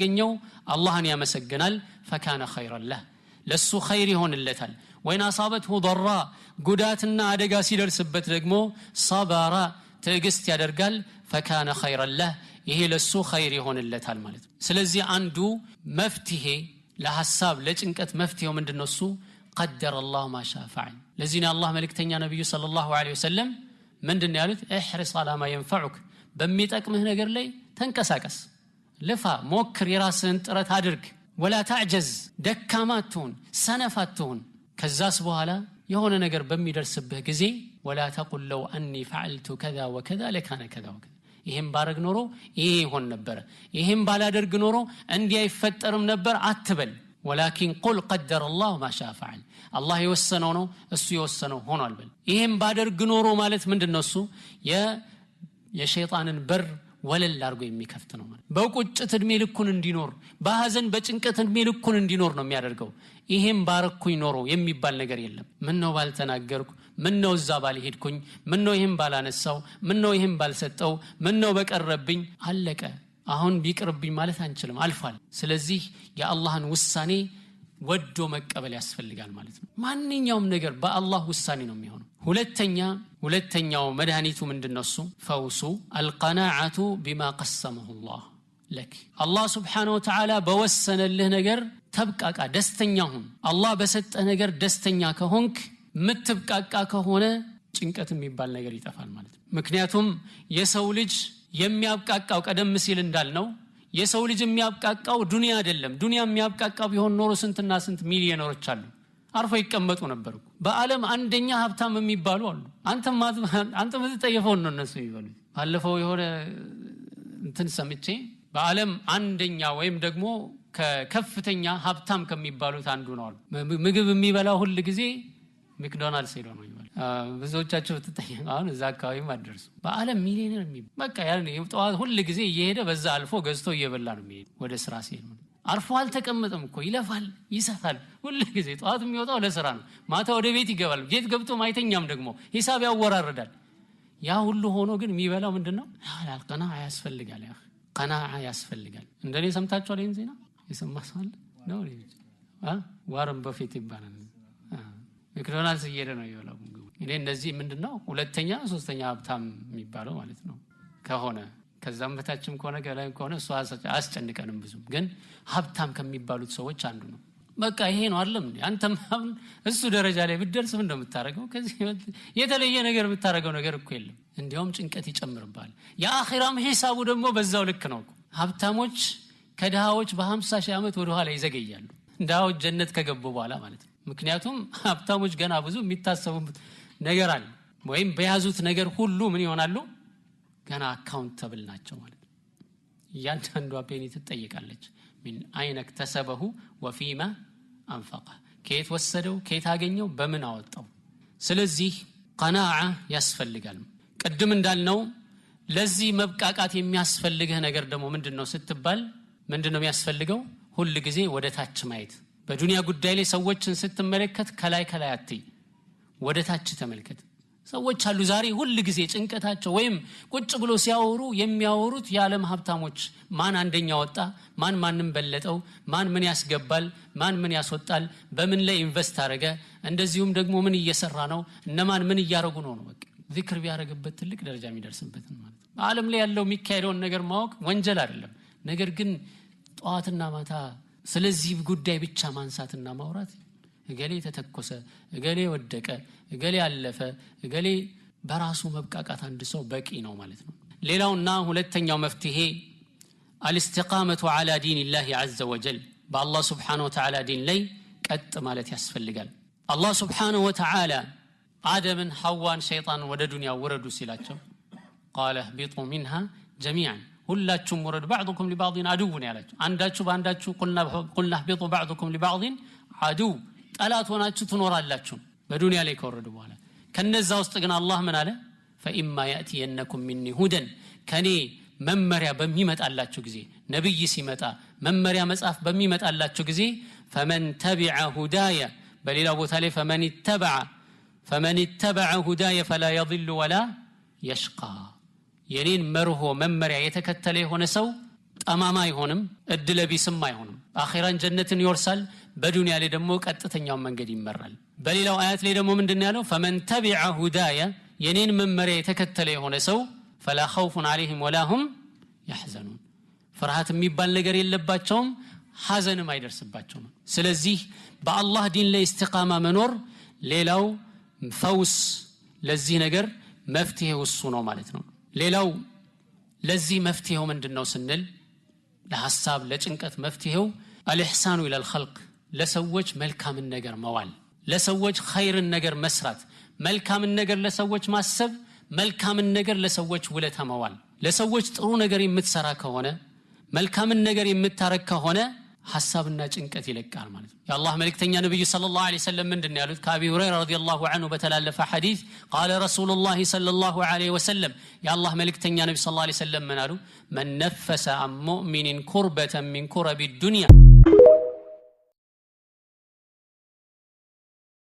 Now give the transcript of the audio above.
ሲያገኘው አላህን ያመሰግናል። فكان خيرا له፣ ለሱ ኸይር ይሆንለታል። وإن أصابته ضراء፣ ጉዳትና አደጋ ሲደርስበት ደግሞ صبر፣ ትዕግስት ያደርጋል። فكان خيرا له፣ ይሄ ለሱ ኸይር ይሆንለታል ማለት ነው። ስለዚህ አንዱ መፍትሄ ለሐሳብ ለጭንቀት መፍትሄው ምንድነው? እሱ قدر الله ما شاء فعل። ለዚህ ነው የአላህ መልእክተኛ ነብዩ صلى الله عليه وسلم ምንድነው ያሉት? احرص على ما ينفعك፣ በሚጠቅምህ ነገር ላይ ተንቀሳቀስ፣ ልፋ፣ ሞክር፣ የራስህን ጥረት አድርግ። ولا تعجز፣ ደካማ አትሁን፣ ሰነፍ አትሁን። ከዛስ በኋላ የሆነ ነገር በሚደርስብህ ጊዜ ولا تقل لو أني فعلت كذا وكذا لكان كذا وكذا፣ ይሄም ባረግ ኖሮ ይሄ ይሆን ነበር፣ ይሄም ባላደርግ ኖሮ እንዲህ አይፈጠርም ነበር አትበል። ولكن قل قدر الله ما شاء فعل፣ አላህ የወሰነው ነው፣ እሱ የወሰነው ሆኗል በል። ይሄም ባደርግ ኖሮ ማለት ምንድነው? እሱ የሸይጣንን በር ወለል አድርጎ የሚከፍት ነው ማለት። በቁጭት እድሜ ልኩን እንዲኖር፣ በሐዘን በጭንቀት እድሜ ልኩን እንዲኖር ነው የሚያደርገው። ይሄም ባረኩኝ ኖሮ የሚባል ነገር የለም። ምነው ባልተናገርኩ፣ ምነው እዛ ባልሄድኩኝ፣ ምነው ይሄም ባላነሳው፣ ምነው ይሄም ባልሰጠው፣ ምነው በቀረብኝ፣ አለቀ። አሁን ቢቀርብኝ ማለት አንችልም፣ አልፏል። ስለዚህ የአላህን ውሳኔ ወዶ መቀበል ያስፈልጋል ማለት ነው። ማንኛውም ነገር በአላህ ውሳኔ ነው የሚሆነው። ሁለተኛው መድኃኒቱ ምንድነው? እሱ ፈውሱ القناعة بما قسمه الله لك፣ አላህ سبحانه وتعالى በወሰነልህ ነገር ተብቃቃ፣ ደስተኛ ሁን። አላህ በሰጠህ ነገር ደስተኛ ከሆንክ፣ ምትብቃቃ ከሆነ ጭንቀት የሚባል ነገር ይጠፋል ማለት ነው። ምክንያቱም የሰው ልጅ የሚያብቃቃው ቀደም ሲል እንዳልነው የሰው ልጅ የሚያብቃቃው ዱንያ አይደለም። ዱንያ የሚያብቃቃው ቢሆን ኖሮ ስንትና ስንት ሚሊዮነሮች አሉ፣ አርፈው ይቀመጡ ነበር እኮ። በዓለም አንደኛ ሀብታም የሚባሉ አሉ። አንተ የምትጠየፈውን ነው እነሱ የሚበሉት። ባለፈው የሆነ እንትን ሰምቼ በዓለም አንደኛ ወይም ደግሞ ከከፍተኛ ሀብታም ከሚባሉት አንዱ ነው አሉ። ምግብ የሚበላው ሁል ጊዜ McDonald's ሄዶ ነው የሚበላው። ብዙዎቻችሁ ብትጠየቁ አሁን እዛ አካባቢም አትደርሱ። በዓለም ሚሊዮነር የሚባል በቃ ያን ጠዋት ሁል ጊዜ እየሄደ በዛ አልፎ ገዝቶ እየበላ ነው የሚሄድ ወደ ስራ ሲሄድ ነው። አርፎ አልተቀመጠም እኮ፣ ይለፋል፣ ይሰፋል። ሁል ጊዜ ጠዋት የሚወጣው ለስራ ነው፣ ማታ ወደ ቤት ይገባል። ቤት ገብቶ ማይተኛም ደግሞ ሂሳብ ያወራርዳል። ያ ሁሉ ሆኖ ግን የሚበላው ምንድነው? ቀናዓ ያስፈልጋል። ያ ቀናዓ ያስፈልጋል። እንደኔ ሰምታችኋል ይሄን ዜና? የሰማ ሰው አለ? ነው ዋረን በፌት ይባላል። McDonald's እየሄደ ነው የሚበላው ምግቡ። እኔ እነዚህ ምንድነው ሁለተኛ ሶስተኛ ሀብታም የሚባለው ማለት ነው ከሆነ ከዛም በታችም ከሆነ ከላይም ከሆነ እሱ አያስጨንቀንም ብዙም፣ ግን ሀብታም ከሚባሉት ሰዎች አንዱ ነው። በቃ ይሄ ነው አይደለም እንዴ? አንተም አሁን እሱ ደረጃ ላይ ብትደርስ ምን እንደምታረገው ከዚህ የተለየ ነገር የምታረገው ነገር እኮ የለም። እንዲያውም ጭንቀት ይጨምርብሃል። የአኺራም ሂሳቡ ደግሞ በዛው ልክ ነው እኮ። ሀብታሞች ከድሃዎች በ50 ሺህ ዓመት ወደ ኋላ ይዘገያሉ። ድሃዎች ጀነት ከገቡ በኋላ ማለት ነው። ምክንያቱም ሀብታሞች ገና ብዙ የሚታሰቡበት ነገር አለ፣ ወይም በያዙት ነገር ሁሉ ምን ይሆናሉ? ገና accountable ናቸው ማለት ነው። እያንዳንዷ penny ትጠይቃለች። من أين اكتسبه وفيما أنفقه፣ ከየት ወሰደው፣ ከየት አገኘው፣ በምን አወጣው። ስለዚህ ቀናዓ ያስፈልጋል። ቅድም እንዳልነው ለዚህ መብቃቃት የሚያስፈልግህ ነገር ደግሞ ምንድነው ስትባል ምንድነው የሚያስፈልገው? ሁል ጊዜ ወደ ታች ማየት። በዱንያ ጉዳይ ላይ ሰዎችን ስትመለከት ከላይ ከላይ አትይ፣ ወደ ታች ተመልከት። ሰዎች አሉ ዛሬ ሁል ጊዜ ጭንቀታቸው ወይም ቁጭ ብሎ ሲያወሩ የሚያወሩት የዓለም ሀብታሞች ማን አንደኛ ወጣ፣ ማን ማንም በለጠው፣ ማን ምን ያስገባል፣ ማን ምን ያስወጣል፣ በምን ላይ invest አደረገ፣ እንደዚሁም ደግሞ ምን እየሰራ ነው፣ እነማን ምን እያረጉ ነው ነው። በቃ ዚክር ቢያረግበት ትልቅ ደረጃ የሚደርስበት ማለት ነው። በዓለም ላይ ያለው የሚካሄደውን ነገር ማወቅ ወንጀል አይደለም። ነገር ግን ጠዋትና ማታ ስለዚህ ጉዳይ ብቻ ማንሳትና ማውራት፣ እገሌ ተተኮሰ፣ እገሌ ወደቀ፣ እገሌ አለፈ፣ እገሌ በራሱ መብቃቃት አንድ ሰው በቂ ነው ማለት ነው። ሌላውና ሁለተኛው መፍትሄ الاستقامة على دين الله عز وجل፣ በአላህ سبحانه وتعالى ዲን ላይ ቀጥ ማለት ያስፈልጋል። አላህ سبحانه وتعالى አደምን፣ ሐዋን፣ ሸይጣን ወደ ዱንያ ውረዱ ሲላቸው قال اهبطوا منها جميعا፣ ሁላችሁም ውረዱ፣ بعضكم لبعض عدو ነው ያላቸው። አንዳችሁ በአንዳችሁ قلنا اهبطوا بعضكم لبعض عدو፣ ጠላት ሆናችሁ ትኖራላችሁ በዱንያ ላይ ከወረዱ በኋላ። ከነዛ ውስጥ ግን አላህ ምን አለ? فإما يأتينكم مني هدى፣ ከኔ መመሪያ በሚመጣላችሁ ጊዜ፣ ነብይ ሲመጣ መመሪያ መጽሐፍ በሚመጣላችሁ ጊዜ فمن تبع هداي፣ በሌላ ቦታ ላይ فمن اتبع هداي فلا يضل ولا يشقى፣ የኔን መርሆ መመሪያ የተከተለ የሆነ ሰው ጠማማ አይሆንም፣ እድለቢስም አይሆንም። አኼራን ጀነትን ይወርሳል። በዱንያ ላይ ደግሞ ቀጥተኛውን መንገድ ይመራል። በሌላው አያት ላይ ደግሞ ምንድን ያለው? ፈመን ተቢዐ ሁዳየ፣ የኔን መመሪያ የተከተለ የሆነ ሰው ፈላ ኸውፉን ዐለይሂም ወላ ሁም ያሕዘኑን፣ ፍርሃት የሚባል ነገር የለባቸውም፣ ሐዘንም አይደርስባቸውም። ስለዚህ በአላህ ዲን ላይ ኢስቲቃማ መኖር ሌላው ፈውስ፣ ለዚህ ነገር መፍትሄው እሱ ነው ማለት ነው። ሌላው ለዚህ መፍትሄው ምንድን ነው ስንል፣ ለሐሳብ ለጭንቀት መፍትሄው አልኢሕሳኑ ኢለል ኸልቅ፣ ለሰዎች መልካምን ነገር መዋል፣ ለሰዎች ኸይርን ነገር መስራት፣ መልካምን ነገር ለሰዎች ማሰብ፣ መልካምን ነገር ለሰዎች ውለታ መዋል። ለሰዎች ጥሩ ነገር የምትሰራ ከሆነ፣ መልካምን ነገር የምታረግ ከሆነ ሐሳብና ጭንቀት ይለቃል ማለት ነው። የአላህ መልእክተኛ ነቢዩ ሰለላሁ ዐለይሂ ወሰለም ምንድን ነው ያሉት? ከአቢ ሁረይራ ረዲየላሁ ዐንሁ በተላለፈ ሐዲስ ቃለ ረሱሉላሂ ሰለላሁ ዐለይሂ ወሰለም፣ የአላህ መልእክተኛ ነቢ ሰለላሁ ዐለይሂ ወሰለም ምን አሉ? መን ነፈሰ አን ሙእሚኒን ኩርበተን ሚን ኩረቢ ዱንያ